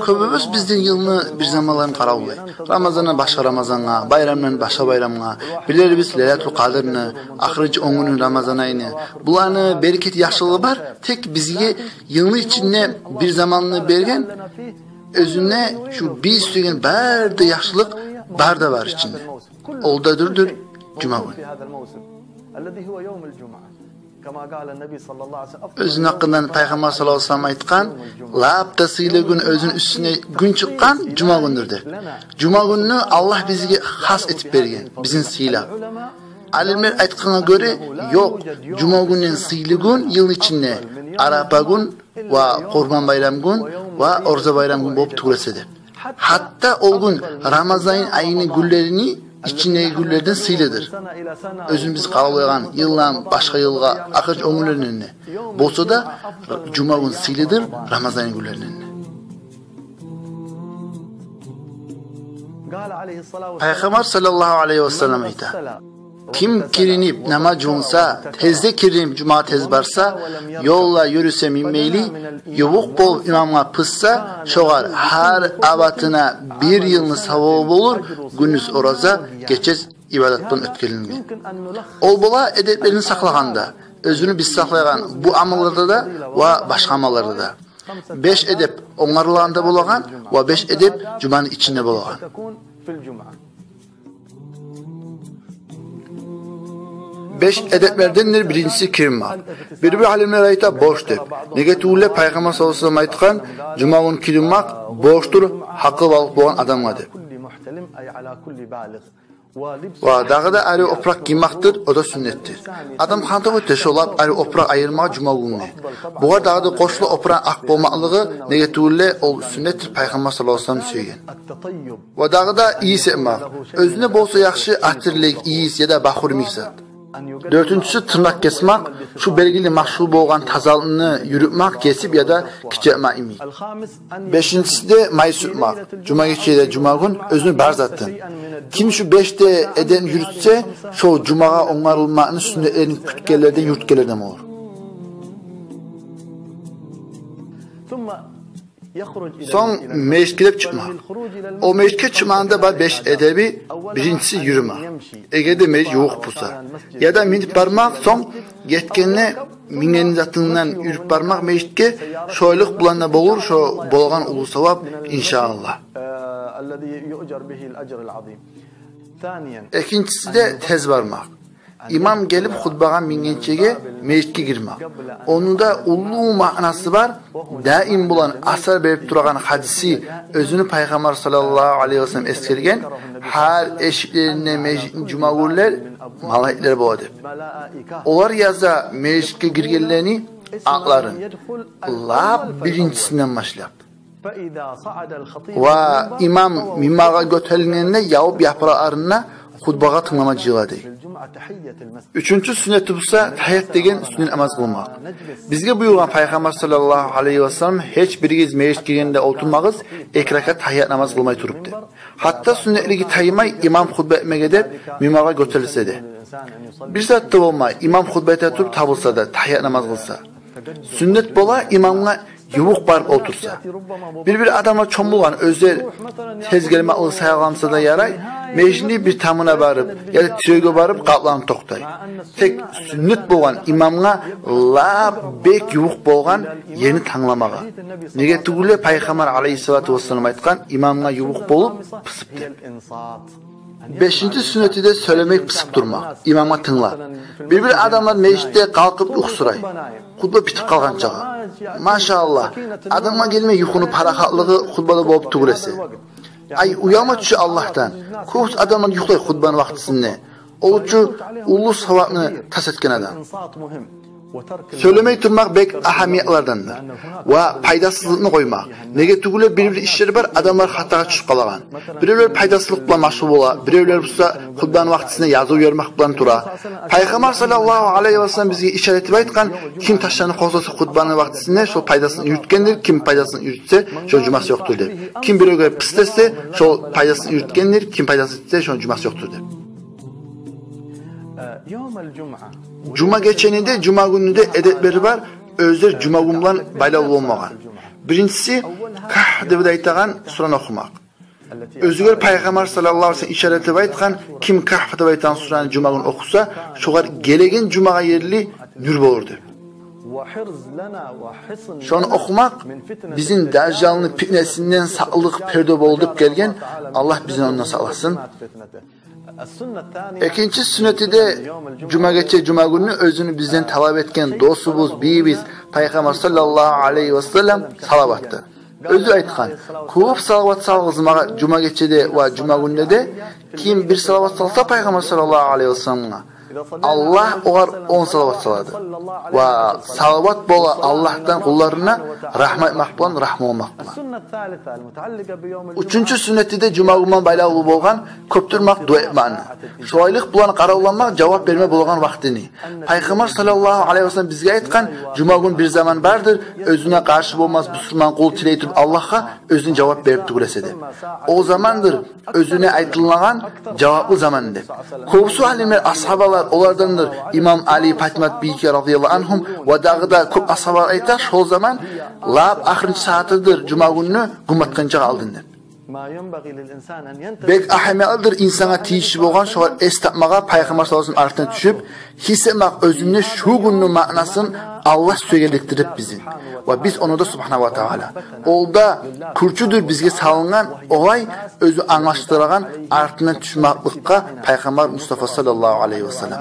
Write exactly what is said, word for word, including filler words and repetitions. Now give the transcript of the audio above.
Кёбюбюз бизден йылны бир заманларын къаравуллай. Рамазандан башгъа Рамазангъа, байрамдан башгъа байрамгъа, билебиз Лайлатул Къадрны, ахырынчы он гюнюн Рамазан айны. Буланы берекети, яхшылыгъы бар, тек бизге йылны ичинде бир заманны берген, оьзюнде шу биз сюйген бары да яхшылыкъ бары да бар ичинде. Ол да дюр, дюр жума гюн. Оьзюню гьакъындан Пайхаммар саллаллагьу алайгьи ва саллам айтгъан: «Лап да сыйлы гюн, оьзюню уьстюне гюн чыкъгъан, жума гюндюр», – деп. Жума гюнню Аллагь бизге хас этип берген, бизин сыйлап. Алимлер айтгъангъа гёре, ёкъ, жума гюнден сыйлы гюн йылны ичинде Арапа гюн ва Къурбан байрам гюн ва Ораза байрам гюн болуп тюгюл эсе де. Гьатта ол гюн Рамазан айны гюнлерини ичиндеги гюнлерден сыйлыдыр. Оьзюн биз къаравуллайгъан йылдан башгъа йылгъа ахырынчы он гюнлеринден де. Болса да, жума гюн сыйлыдыр Рамазан айны гюнлеринден де. Пайхаммар саллаллагьу алайгьи ва саллам айта: «Ким киринип намаз жувунса, тезде киринип жумагъа тез барса, ёлда юрюсе минмейли, ювукъ болуп имамгъа пысса, шогъар гьар абатына бир йылны савабы болур, гюндюз ораза, гече ибадат булан оьтгерилген». Ол бола эдеплерин сакълагъанда, оьзюню биз сакълайгъан бу амалларда да ва башгъа амалларда да. Беш эдеп онгарылгъанда болагъан ва беш эдеп жуманы ичинде болагъан. Беш эдеплердендир биринчиси киринмакъ. Бир-бир алимлер айта борч деп. Неге тюгюл де Пайхаммар саллаллагьу алайгьи ва саллам айтгъан: «Жума гюн киринмакъ борчдур гьакъылбалыкъ болгъан адамгъа», – деп. Ва дагъы да ари опуракъ гиймакъдыр, о да сюннетдир. Адам къандокъ эте, шо лап ари опуракъ айырмагъа жума гюнге. Бугъар дагъы да къошула опуракъны акъ болмакълыгъы, неге тюгюл де ол сюннетдир, Пайхаммар саллаллагьу алайгьи ва саллам сюйген. Ва дагъы да ийис этмакъ. Оьзюне болса яхшы атирлик, ийис яда бахур йимик зат. Дёртюнчюсю, тырнакъ гесмакъ, шу белгили машгъул болгъан тазалыкъны юрютмакъ, гесип яда гиччи этмакъ йимик. Бешинчиси де май сюртмакъ. Жума гече де, жума гюн оьзюню бар затын. Ким шу беш де эдепни юрютсе, шо жумагъа онгарылмакъны сюннетлерин кютгенлерден, юрютгенлерден болур. Сонг межитге деп чыкъмакъ. О межитге чыкъмакъны да бар беш эдеби. Биринчиси юрюмакъ. Эгер де межит ювукъ буса. Яда минип бармакъ, сонг гетгенде минген затындан юрюп бармакъ межитге, шолайлыкъ булан да болур шо болагъан уллу савап, иншааллагь. Экинчиси де тез бармакъ. Имам гелип хутбагъа мингенчеге межитге гирмакъ. Ону да уллу маънасы бар, даим булан асар берип турагъан гьадиси, оьзюню Пайхаммар саллаллагьу алайгьи ва саллам эсгерген: «Гьар эшиклеринде межитни жума гюнлер малайиклер бола», – деп. Олар яза межитге гиргенлени атларын, лап биринчисинден башлап. Ва имам минбаргъа гётерилгенде явуп япыракъларын да хутбагъа тынглама жыйыла дей. Уьчюнчю сюннети буса тагьият деген сюннет намаз къылмакъ. Бизге буюргъан Пайхаммар саллаллагьу алайгьи ва саллам: «Гьеч биригиз межитге гиргенде олтурмагъыз эки ракаат тагьият намаз къылмай туруп», – деп. Гьатта сюннетлиги таймай имам хутба этмеге деп минбаргъа гётерилсе де. Бир зат да болмай, имам хутба эте туруп табылса да, тагьият намаз къылса. Сюннет бола имамгъа ювукъ барып олтурса. Бир-бир адамлар чомулгъан, оьзлер тез гелмеклиги саялгъа буса да ярай, межитни бир тамына барып яда тиревге барып къапланып токътай. Тек сюннет болгъан имамгъа лап бек ювукъ болгъан ерни тангламагъа. Неге тюгюл де Пайхаммар алайгьиссалату вассалам айтгъан: «Имамгъа ювукъ болуп, пысып», – деп. Бешинчи сюннети де сёйлемей пысып турмакъ, имамгъа тынглап. Бир-бир адамлар межитде къалкъып юхсурай, хутба битип къалгъанчагъа. Машааллагь, адамгъа гелмей юхуну парахатлыгъы хутбада болуп тюгюл эсе. Ай, уялма тюше Аллагьдан. Кёп адамлар юхлай хутбаны вакътисинде. Ол учун уллу савапны тас этген адам. Сёйлемей турмакъ бек агьамиятлардандыр. Ва пайдасызлыкъны къоймакъ. Неге тюгюл де бир-бир ишлер бар, адамлар хатагъа тюшюп къалагъан. Биревлер пайдасызлыкъ булан машгъул бола, биревлер буса хутбаны вакътисинде языв йибермек булан тура. Пайхаммар саллаллагьу алайгьи ва саллам бизге ишара этип айтгъан: ким ташланы къозгъаса хутбаны вакътисинде, шо пайдасызлыкъны юрютгендир, ким пайдасызлыкъны юрютсе, шону жумасы ёкъдур деп. Ким биревге пыс десе, шо пайдасызлыкъны юрютгендир, ким пайдасызлыкъны юрютсе, шону жумасы ёкъдур деп. Жума гечени де, жума гюнню де эдеплери бар, оьзлер жума гюн булан байлавлу болмагъан. Биринчиси, Кагьф деп айтагъан сураны охумакъ. Оьзюгер Пайхаммар саллаллагьу алайгьи ва саллам ишара этип айтгъан: ким Кагьф деп айтагъан сураны жума гюн охуса, шогъар гелеген жумагъа ерли нюр болур деп. Шону охумакъ бизин дажжалны питнесинден сакълыкъ, перде болур деп гелген. Аллагь бизин ондан сакъласын. Экинчи сюннети де жума гече, жума гюнню оьзюню бизден талап этген досубуз, бийибиз Пайхаммар саллаллагьу алайгьи ва саллам салаватдыр. Оьзю айтгъан: кёп салават салыгъыз магъа жума гечеде ва жума гюнде де. Ким бир салават салса Пайхаммар саллаллагьу алайгьи ва салламгъа, Аллагь огъар он салават салады. Ва салават бола Аллагьдан къулларына рагьму этмек булан, рагьму болмакъ булан. Уьчюнчю сюннети де жума гюн булан байлавлу болгъан, кёп турмакъ дуа этмекни. Шолайлыкъ булан къаравулламакъ жавап берме болагъан вакътини. Пайхаммар саллаллагьу алайгьи ва саллам бизге айтгъан: жума гюн бир заман бардыр, оьзюне къаршы болмас бусурман къул тилей туруп Аллагьгъа, оьзюне жавап берип тюгюл эсе деп. О замандыр оьзюне айтылагъан жаваплы заман деп. Кёбюсю алимлер, асгьабалар, олардандыр имам Али, Патимат бийке радияллагьу ангьум ва дагъы да кёп асгьабалар айта: шол заман лап ахырынчы сагьатыдыр жума гюнню, гюн батгъынчагъа алдын деп. Бек агьамиятлыдыр инсангъа тийишли болгъан шогъар эс тапмагъа, Пайхаммар саллаллагьу алайгьи ва саллам артына тюшюп, гьис этмек оьзюнде шу гюнню маънасын Аллагь сюегенликдир деп бизин. Ва биз ону да, субгьанагьу ва тагьала. Ол да кюрчюдюр бизге салынгъан, олай оьзю англашдырагъан артына тюшмекликге Пайхаммар Мустафа саллаллагьу алайгьи ва саллам.